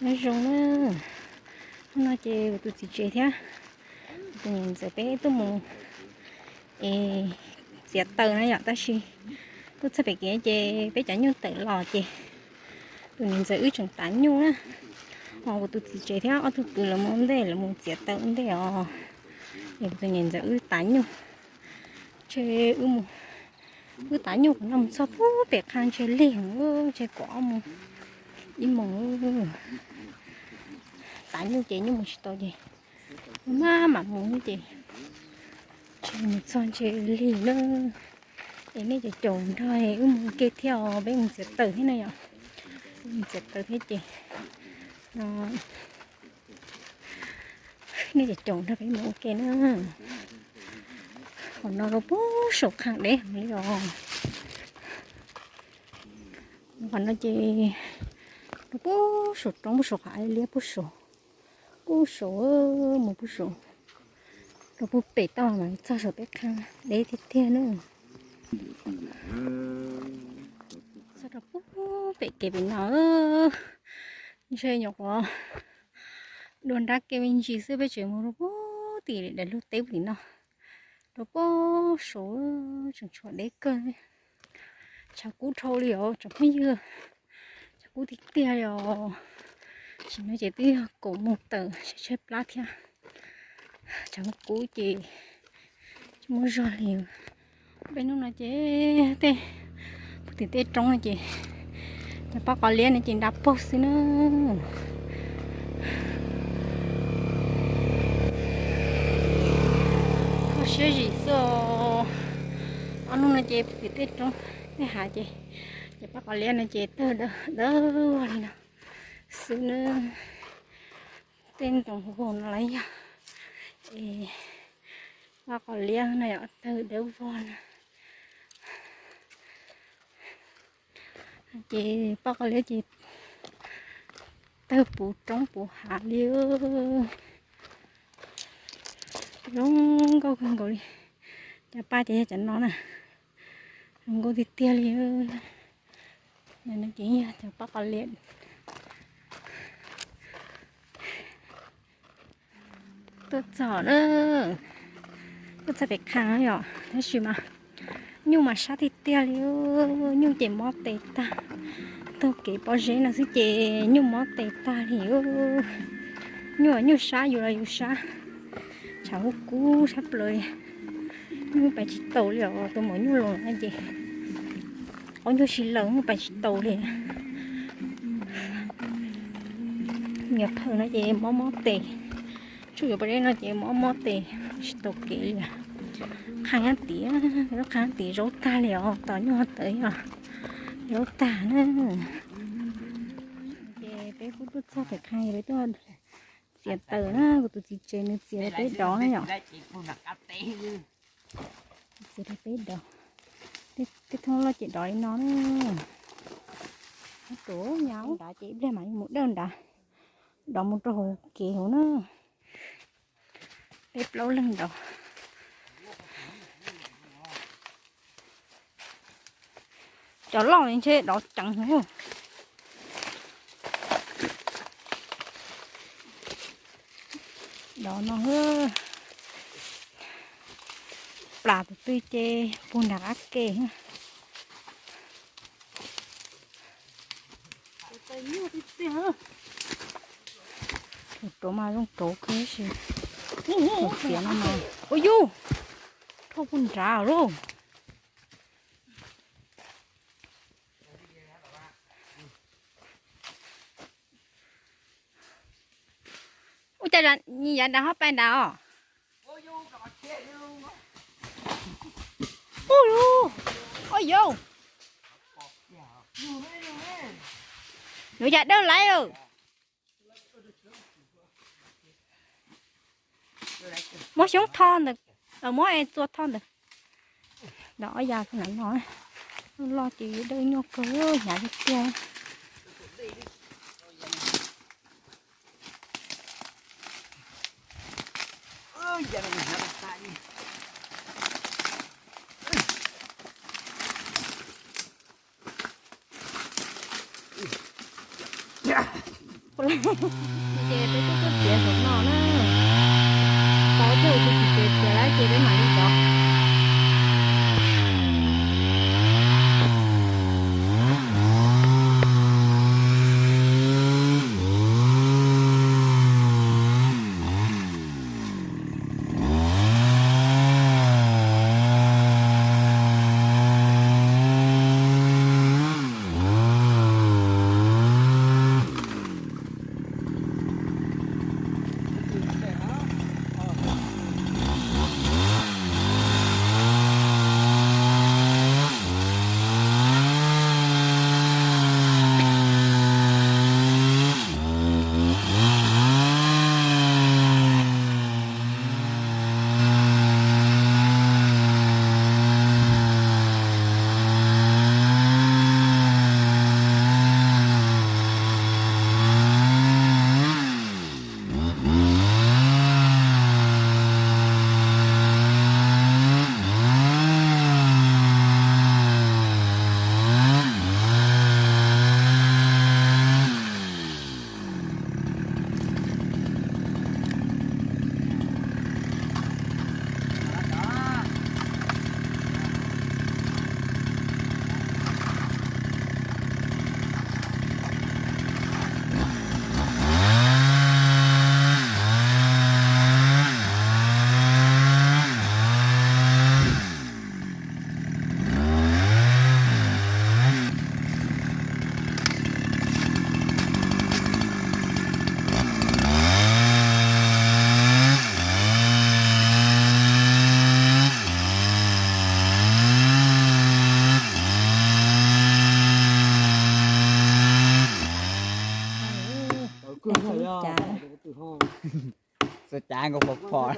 Nyob zoo na, hnub no ces kuv tus txiv tsev thiab kuv tus niam ntxawm peb tuaj mus es txiav taws na yom, tab sis tuaj txog pem kev ces peb cov nyuj tawm los ces tus niam ntxawm wb tseem tav nyuj na. Ho kuv tus txiv tsev thiab ob tug kwv lawv mus ua ntej, lawv mus txiav taws ua ntej os, es kuv tus niam ntxawm wb tav nyuj. Ntshe wb mus, wb tav nyuj qhov no mus txog pem qha ntshe lig heev, ntshe kaum ob moos ib moos. Tav nyuj ces nyuj mus tsis tau ces maj mam mus ces ntshe mus txog ntshe lig na. Es nej caum caum nrog wb mus ua ke thiab os, peb mus txiav taws thiab na yom. Mus txiav taws thiab ces no nej caum caum nrog peb mus ua ke na. Qhov no rau puag saum qhov deb heev li os. Qhov no ces rau puag saum roob, puag saum qhov liab, puag saum, puag saum, mus puag saum, rau puag pem toj mas txog saum peb qha deb tiag tiag na. Txog rau puag pem kev pem no, ntshe nyuam qhuav dua nrab kev me ntsis xwb peb tseem mus rau puag tim daim lub teb puag tim no, rau puag saud tseem tshuav deb kawg. Tshav kub dhau li os tsoom phooj ywg, tshav kub tiag tiag li os. Tam sim no ces twb yog kaum moos tawm tshaib tshaib plab thiab, tshav kub ces tsis muaj zog li. Peb hnub no ces tej puag tim tej roob no ces cov paj qos liab no ces nra paug xwb na. Kho siab zim xwb os. Ob hnub no ces puag tim tej roob tej hav ces cov paj qos liab no ces tawg dawb vog li no xwb na. Tej ntoo vog no los yog es paj qos liab no yom, tawg dawb vog na. Ces paj qos liab ces tawg puv roob puv hav li. Zoo nkauj kawg nkaus li. Cov paj ces yog cov no na, zoo nkauj tiag tiag li. No ces yog cov paj qos liab. Tuaj txog na, tuaj txog pem qha yom, tab sis mas nyuj mas sab tiag tiag li, nyuj ces mob tes tag. Taug kev pob zeb no xwb ces nyuj mob tes tag li. Nyuj, nyuj sab, yus los yus sab, tshav kub kub sab plaws, nyuj pais tsis taus li os. Tus maum nyuj los no ces qaub nyuj si laws, nyuj pais tsis taus li. Nyuam qhawv no ces mob mob tes, tsuj yuav pob zeb no ces mob mob tes, tsis taus kev li. Qha nyob tid, lub qha nyob tid zaub tag li os, tos nyuj tawm os, zaub tag na. Ces peb kuj tuaj txog pem qha, peb tuaj txiav taws na, kuv tus txiv tsev nws txiav rau peb dov na yom. Txiav rau peb dov, tej thoob loj ces dov li no na. Tuav nyab nrad ces ib pliag mam mus dawj nrad, dov mus rau hauv kev hauv na. Peb plaub leeg dov. Cov loj li ntshe dov ceev. Dov no, plas tus twg ces puag nram qab ke. Tus rauv mas zoo rauv kawg si. Tus txiav no mas, ua yus, rho puag nrad lauj. Ua cas yav nrad ho pais nrad os? Ua yus, ua yus, yuav yam dawb laiv. Muab xyoob tho ntawd, muab txua tho ntawd. Dov ob yas no, loj ces dawb nyuaj kawg, hnyav tiag tiag. Ces peb tuaj tuaj txiav saum no na. Tau coj tus txiv txiav txiav lawm ces peb mam li zov. Txav cav nkaus phom phom.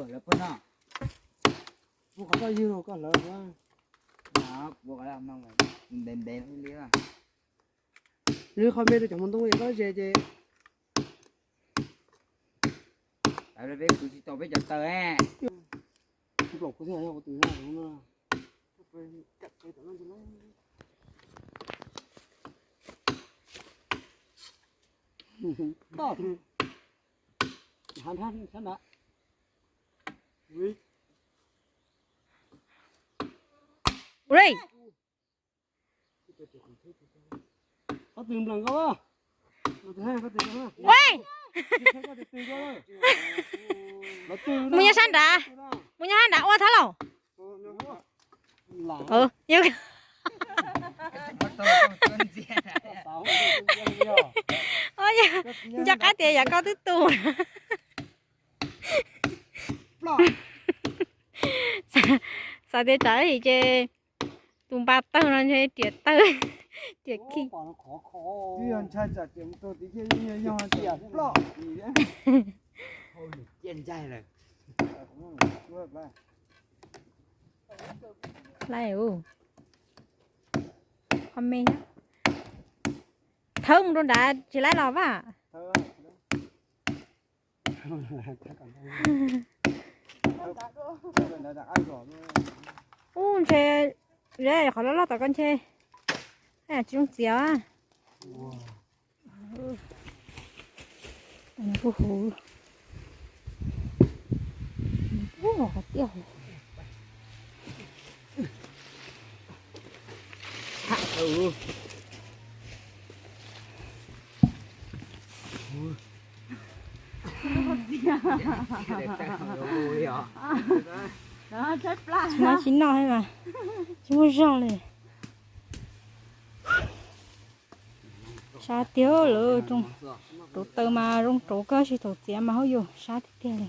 Lawv puag no. Kuv qhov toj ywg koj hlawv. Ntev ntev li. Nws qhov me rau cov hmoov ntoo es koj ze ces. Peb kwv tsis tau peb cov taw. Nplaum kuv thiaj yog kuv tus no. Toj. Hav nrhab sab nrad. Ui. Mus nyob sab nrad, mus nyob sab nrad ua thab laus. Nco qab tias yam koj twb tu. Xav tias tsam ib ces tus npa tawg no ntshe riam tawg, riam khi. Laij, qhov me. Thawb mus rau nrad tsis laib los vaj. Ub, ntshe qhov loj loj tom ko ntshe tsis zoo txiav. Kuj huv. Ub, qhov tiaj huv. Tsis muaj tsis noj thiab mas, tsis muaj zog li. Sab tiag lawm, rauv taws mas zoo rauv kawg, tsis thaum txiav mas hauj yus sab tiag tiag li.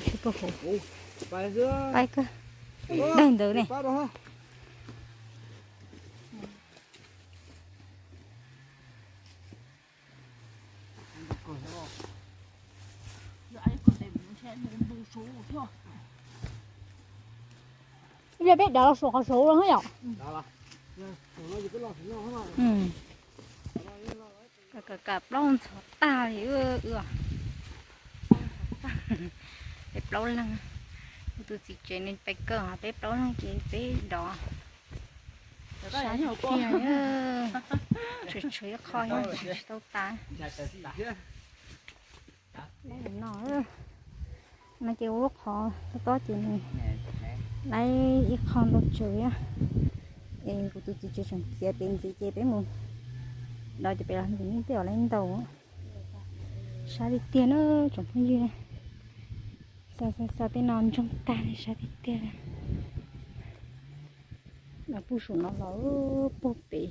Tsis tau hauv, qaib kawg, daig ntawd ne. Ib pliag peb dav los saum qhov saud los yom. Kawm kawm plaub ntxhov tag li. Peb plaub leeg, kuv tus txiv tsev nws pais kawm, peb plaub leeg ces peb dov. Sab tiag, tshuav tshuav ib qho nyob tsis tau tas. No, no ces ua lub qhov tob tob ces nws laib ib qho ntau tsawv. Es kuv tus txiv tsev tseem txiav pem ntxiv ces peb mus dov ces pem los ntxiv, tej zaum laib ntau. Sab tiag tiag na tsoom phooj ywg. Xav xav xav tej no ntsoog tag li, sab tiag tiag. Los puag saum no los puag pem.